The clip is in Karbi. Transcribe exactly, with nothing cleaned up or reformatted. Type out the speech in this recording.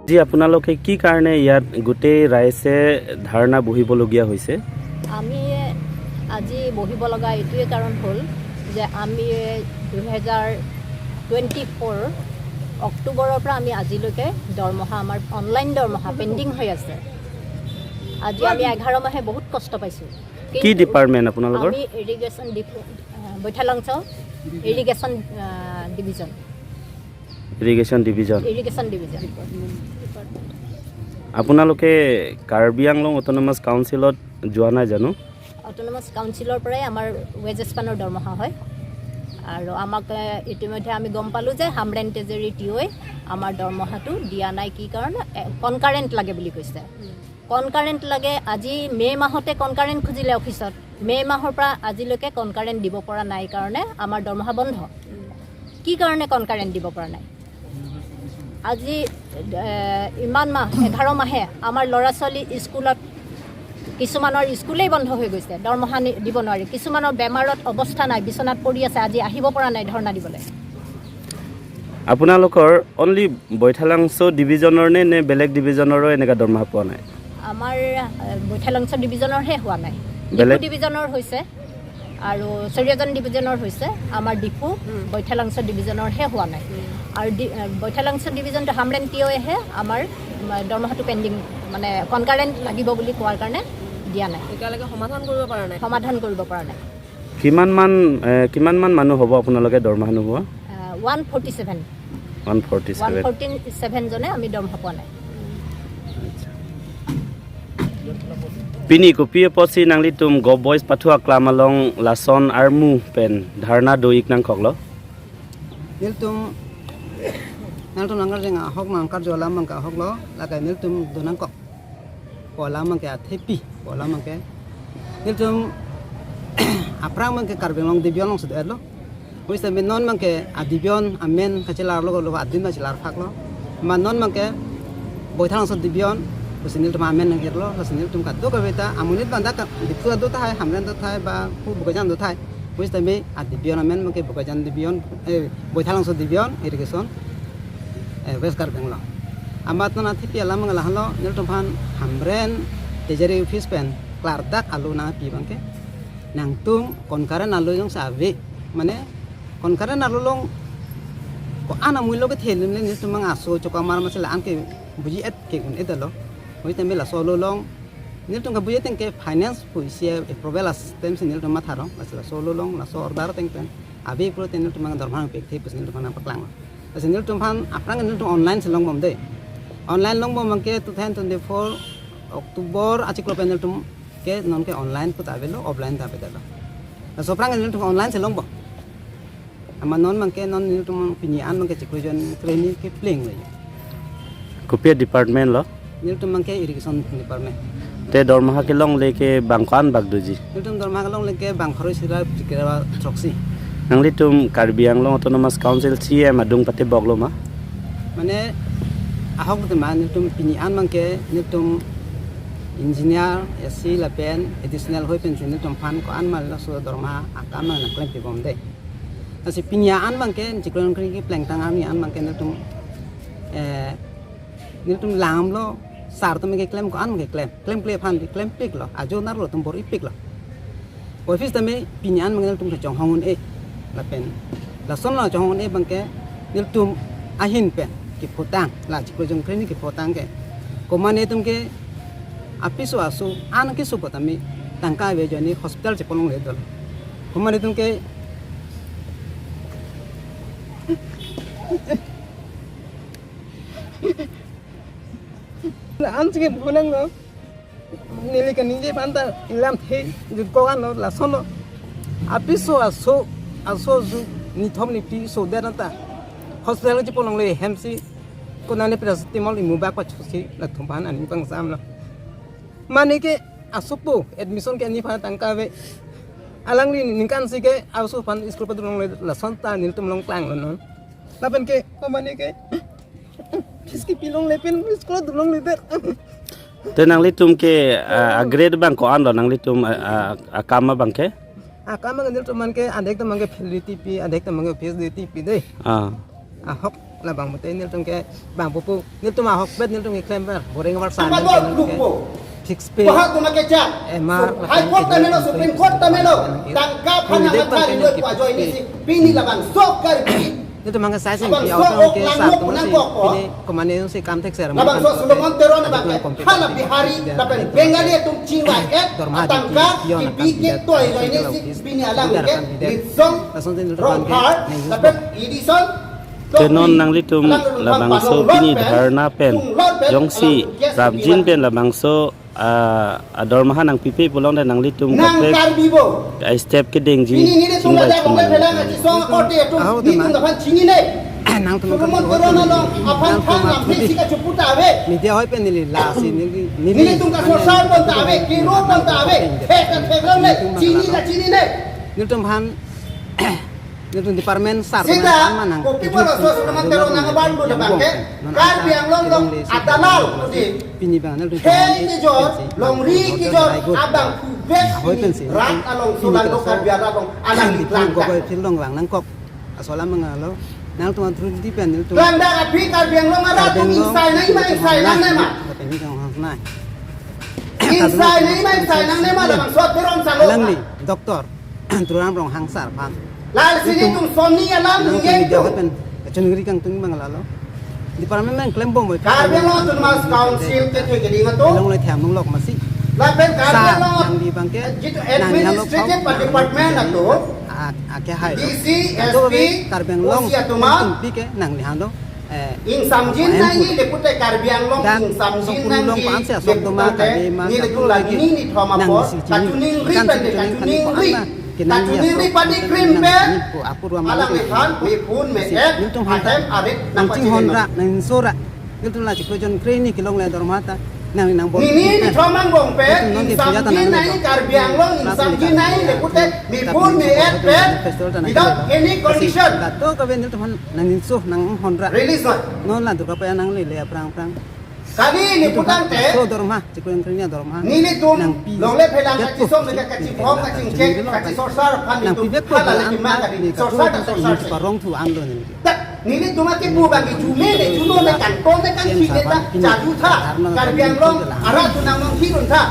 আজি আপোনালোকে কি কাৰণে ইয়াত গোটেই ৰাইজে ধাৰণা বহিবলগীয়া হৈছে? আমি আজি বহিব লগা এইটোৱে কাৰণ হ'ল যে আমি দুহেজাৰ টুৱেণ্টি ফ'ৰ অক্টোবৰৰ পৰা আমি আজিলৈকে দৰমহা, আমাৰ অনলাইন দৰমহা পেণ্ডিং হৈ আছে। আজি আমি এঘাৰ মাহে বহুত কষ্ট পাইছোঁ। কি ডিপাৰ্টমেণ্ট আপোনালোকৰ? আমি ইৰিগেশ্যন ডিপু, বৈঠালাংচ irrigation division. Irrigation division. Irrigation division. আপোনালোকে কাৰ্বি আংলং অট'নমাছ কাউন্সিলত যোৱা নাই জানো? অট'নমাছ কাউন্সিলৰ পৰাই আমাৰ ৱেজেছ পানৰ দৰমহা হয়। আৰু আমাক এ, ইতিমধ্যে আমি গম পালোঁ যে হামৰেণ টেজেৰী টিঅ'ই আমাৰ দৰমহাটো দিয়া নাই। কি কাৰণে? এ, কনকাৰেণ্ট লাগে বুলি কৈছে। কনকাৰেণ্ট লাগে। আজি মে' মাহতে কনকাৰেণ্ট খুজিলে অফিচত, মে' মাহৰ পৰা আজিলৈকে কনকাৰেণ্ট দিব পৰা নাই কাৰণে আমাৰ দৰমহা বন্ধ। কি কাৰণে কনকাৰেণ্ট দিব পৰা নাই? আজি এ, ইমান মাহ, এঘাৰ মাহে আমাৰ ল'ৰা ছোৱালী স্কুলত, কিছুমানৰ স্কুলেই বন্ধ হৈ গৈছে, দৰমহা নি- দিব নোৱাৰি। কিছুমানৰ বেমাৰত অৱস্থা নাই, বিচনাত পৰি আছে, আজি আহিব পৰা নাই ধৰ্ণা দিবলৈ। আপোনালোকৰ অনলি বৈঠালাংচ' ডিভিজনৰ নে, নে বেলেগ ডিভিজনৰো এনেকুৱা দৰমহা পোৱা নাই? আমাৰ এ, বৈঠালাংচ' ডিভিজনৰহে হোৱা নাই, ডিফু বেলেগ? ডিভিজনৰ হৈছে আৰু চাৰিয়াজান ডিভিজনৰ হৈছে। আমাৰ ডিফু বৈঠালাংচ' ডিভিজনৰহে হোৱা নাই। আৰু ডি- এ, বৈঠালাংচ' ডিভিজনটো হামৰেণ টিঅ'ইহে আমাৰ উম, দৰমহাটো পেণ্ডিং, মানে কনকাৰেণ্ট লাগিব বুলি কোৱাৰ কাৰণে দিয়া নাই, এতিয়ালৈকে সমাধান কৰিব পৰা নাই। সমাধান কৰিব পৰা নাই। কিমান মান এ, কিমান মান মানুহ হ'ব আপোনালোকে দৰমহা নোপোৱা? One forty seven one forty one seven. Forty seven জনে আমি দৰমহা পোৱা নাই। Pini kopi apotsi nanglitum Govt Boys pathu aklam along lason armu pen dharna do-ik nangkoklo? Nelitum, nangtum nangkarjeng ahok, nangkarju alam abangke ahok lo, lake nelitum do nangkok. Pu alam abangke athepi, pu alam abangke. Nelitum aphrang abangke Karbi Anglong Dibi along sudah lo. Wis tapi non abangke adibi amen kachelar lo, lo adim kachelar phak lo. Ma non abangke Boithalangso dibi, wis nelitum amen nang-irlo, wis nelitum kadokave ta amonit abang dak Diphu do tahai, Hamren do tahai, ba pu Bokajan do tahai. Wis tapi adibi amen abangke Bokajan dibi, eh, Boithalangso dibi, irrigation, eh, West Karbi Anglong. Amat non athepi alam abang lahelo, nelitum aphan Hamren Treasury Office pen klardak alo nangpi abangke. Nangtum kongkaren alo jongsi ave, mane kongkaren alo along ko-an amui lo kethe le nelitum abang aso chokamar masi la-an ke buji-et ke un-et lo. Wis tapi laso alo along nelitum kabuji-et ke finance pu isi approval asystem si nelitum matha rong, masi laso alo along laso order ateng pen ave pulote nelitum abang dharna pek the pusi nelitum abang paklanglo. Lasi nelitum aphan aphrang nelitum online si longbom de. Online longbom abangke two thousand twenty-four October achiklo pen nelitum ke non ke online pu ta avelo, offline ta avedetlo. Laso aphrang nelitum online si longbom. Amat non abangke non nelitum pini an abangke chiklo jon krehini kepleng lo. Kopi department lo? Nelitum abangke irrigation department. Te dormaha kelongle ke bang ko-an bak doji? Nelitum dormaha kelongle ke bang pharo isi ra phlikra throksi. Nanglitum Karbi Anglong Autonomous Council C E M adung pateboklo ma? Mane ahok te ma nelitum pini an abangke nelitum engineer, A C lapen additional hoi pensi nelitum aphan ko-an ma laso dormaha akam nangklempibom de. Lasi pini an abangke chiklo jon krehini kepleng tang arni an abangke nelitum, eh, nelitum langlo, sir atum keklem ko-an keklem, klemkle aphan keklempiklo, ajo nar lo atum bor-ipiklo. Office tame pini an abangke nelitum kachonghong un-e lapen lason lo chonghong un-e abangke nelitum ahin pen kephotang, la chiklo jon krehini kephotang ke. Komat netum ke apiso aso an keso apot tame tangka ave ajoine hospital chepolongle dolo. Komat netum ke la-an si ke phonang lo. Neli kaningje aphan ta ilam the jut ko-an lo, lason lo. Apiso aso, aso ju nithom niphli sodet anta hospital chepolongle hemsi konane paracetamol imu bak pachosi latum aphan aning pangsamlo. Mane ke asopo admission ke ani aphan tangka ave. Alangli ningkan isi ke aso aphan school padolongle, lason ta nelitum along klanglo non. Lapen ke komat ne ke fees kepilongle pen school dolongle det. Te nanglitum ke ah, a-grade bang ko-an lo nanglitum ah, ah, akam abangke? Akam abang nelitum abangke adek atum abangke fail tipi, adek atum abangke fees tipi de. Ah. Ahok Labang pute nelitum ke bang pupu, nelitum ahokpet nelitum ke klemper, boring war san Apa nelitum ke lupo? Fix pay. Baha tuma kejak. M R, High Court ta melo, Supreme Court ta melo. Tangka phana Hindi matha ri lo fix pa join pay. Isi pini labangso Karbi. Nelitum mangke sai sing labangso pi auto ok ke lang sar nok tum nang si kok ko. Pini komane si kam thek ser. Labangso Solomon Teron abang ke hala Bihari lapen Bengali atum chingvai ke dorma atangka di kipi ke toi join isi pini alang ke litsong rong har lapen edison. Te non nanglitum labangso pini dharna pen jongsi prapjin pen labangso, ah, adormaha nangpipe pulote nanglitum nang kaprek Karbi bo. Ai step kedengji. Pini nelitum chingvai lajak chingvai. Phelang aji song akorte atum aho nelitum tema. Dapan chini ne. Nangtum Solomon Teron along aphan nangtum thang lam aphan phi sika chuputa ave. Media hoi pen neli lasi neli neli nelitum ka sosal pon ta ave, kiro pon ta ave. Thek ta thek lo ne. Chini ta chini ne. Nelitum aphan nelitum department sar sita, teman manang kopi polo so Solomon Teron nang aban bo abang ke Karbi Anglong along adalal pudi. Pini bang nelitum hei kijor, longri kijor, abang kubek rat along sulang do Karbi Anglong alang di klangdak. Gogoi fil long lang nangkok. Asola mangalo. Nangtum antru di pen nelitum klangdak aphi Karbi Anglong arat tum ingsai nang ma, ingsai nang ne ma. Tapi ini kang hang nai. Ingsai nang ma, ingsai nang ne ma, labangso Teron salo. Alangli, doktor Tuliram Ronghang sar aphan. Lasi nelitum sonni alam nelitum ningje video tu. Pen kachuningri kangtung bang lalo. Department nang klem bom. Karbi Anglong Autonomous Council kethe keding atum. Long le thiam long lok masi. Lapen Karbi Anglong nang di bang ke, jitu nang di hang lok administrative department atum. A, a ke hai. D C, S P, Karbi Anglong O C atum. Pi ke nang di hang do. Eh, ingsamjin nangji lepute Karbi Anglong dan ingsamjin sokuru long nangji pansi asok doma lepute Karbi ma nelitum lagi nini thom apor, nang si chini kachuningri kan pen si kachuningri kachuningri pon ana, ke nang kachuningri padi krim pen nang si chini pu apur wa alang mangke methan, mepun, me-et, nelitum han ahem arit nang nangpachini ching hon ra, nang inso ra. Nelitum la chiklo jon kre ni kelong le dorma ta. Nang nang bol nini pen. Nithom angbong pen, nelitum non ke puja ta ingsamjin nang nangji le Karbi Anglong, ingsamjin nangji lepute mepun, me-et pen, without any condition. Lato kave nelitum han nang inso nang hon ra. Release noi. Non la Durga Puja nang le le aphrang aphrang. Kali nelitum nelitum putangte, so dorma, chiklo jon kre ni dorma. Nelitum nang pi longle phelang jet kachesong ko, neka kachipho, kachingchek, kachisorsar aphan nang nelitum pi vet ko hala nang le kima kali, sorsar ta sorsar se. Parong thu an lo neli. Tak, nelitum akipu bang ke chume le, chuno le, kangton le, kangthi le ta, chaju tha. Karbi Anglong arat atum nang nong thirun tha.